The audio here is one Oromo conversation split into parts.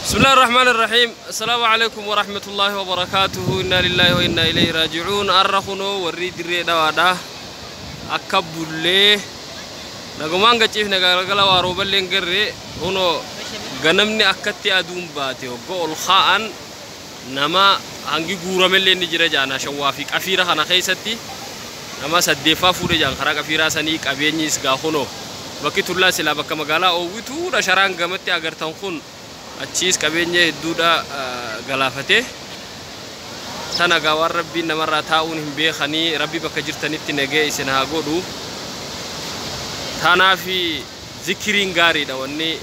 بسم الله الرحمن الرحيم. السلام عليكم ورحمة الله وبركاته. إنا لله وإنا إليه راجعون. Arra kunoo warri Dirree Dhawaadha. Akka bullee nagumaan gachiifne, galgala waa rooballee hin garree. Kunoo ganamni akkatti aduun baate hogga ol kaa'an nama hangi guuramellee ni jira jaana. Shawwaa fi Qafiira kana keessatti nama saddeeffaa fuudhe jaan karaa Qafiiraa sanii. Qabeenyis gaa kunoo bakki tullaa silaa bakka magaalaa oowwituudha. Sharaan gamatti agartan kun achiis qabeenya hedduudha galaafate. Tana gaa waan Rabbiin namarraa taa'uun hin beekanii. Rabbi bakka jirtanitti nagee isin haa godhu. Tanaafi zikiriin gaariidha. Wanni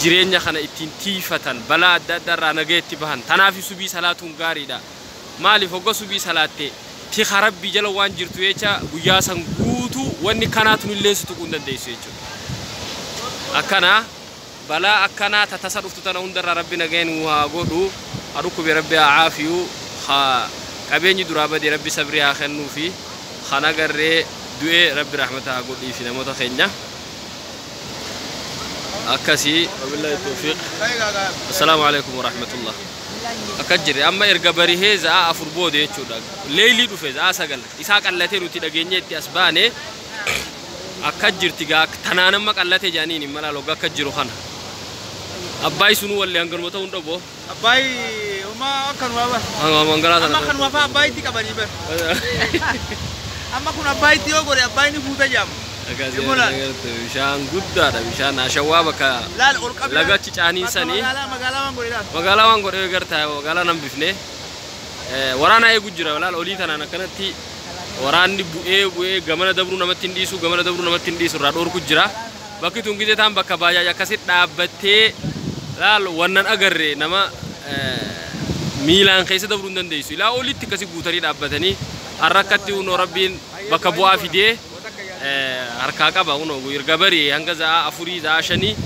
jireenya kana ittiin tiifatan, balaa adda addaa irraa nagee itti bahan, tanaafi subii salaatuun gaariidha. Maaliif? Hogga subii salaatte tika Rabbii jala waan jirtu jecha guyyaa san guutuu wanni kanaatu illee si tuquu hin dandeessu jechuudha. Akkana balaa akkanaa tatasa dhuftu tana hundarraa Rabbi nageen haa godhu. Haa dhukkube Rabbi haa caafiyu, haa qabeenyi duraa badee Rabbi sabrii haa kennuufi, kan agarree du'ee Rabbi rahmata haa godhiifi namoota keenya. Akkasii, wabillahi tawfiiq. Assalaamu alaikum warahmatullah. Akka jirre amma erga barihee za'a 4 booda jechuudha. Leeylii dhufe za'a 9 isaa qallatee nuti dhageenye itti as baane. Akka jirti gaa tanaan amma qallate jaaniin hin malaa logga akka jiru kana. Abbaay sunuu wallee hanganuma ta'uu hin dhabu. Abbaay homaa akkanuma bar. Mangalaa Amma sana. Akkanuma fa'aa abbaayitti qabanii bar. Amma kun abbaayitti yoo godhe abbaay ni guuta jedhama. Bishaan guddaadha, bishaan ashawaa bakka Laal ol qabi. laga achi caanii sanii. Magaalaa magaalaa waan godhe laal. Magaalaa waan godhee gartaa magaalaa nan bifne waraana eegu jira. Laal olii tanaan akkanatti waraanni bu'ee bu'ee gamana dabruu namatti hin dhiisu, gamana dabruu namatti hin dhiisu, irraa dhoorku jira. Bakki tun gizee taan bakka baajaaji akkasitti dhaabbattee laal wannan agarre nama miilaan keessa dabruu hin dandeessu. Ilaa olitti akkasi guutanii dhaabbatanii har'a akkatti hunoo Rabbiin bakka bu'aa fidee harkaa qaba. Hunoo erga barii hanga za'a 4 za'a 5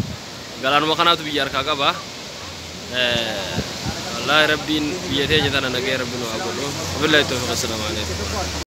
galaanuma kanaatu biyya harkaa qaba. Wallahi Rabbiin biyya teenya tana nagaya Rabbiin waa godhu. Wabillahi tawfiq. Assalaamu alaikum.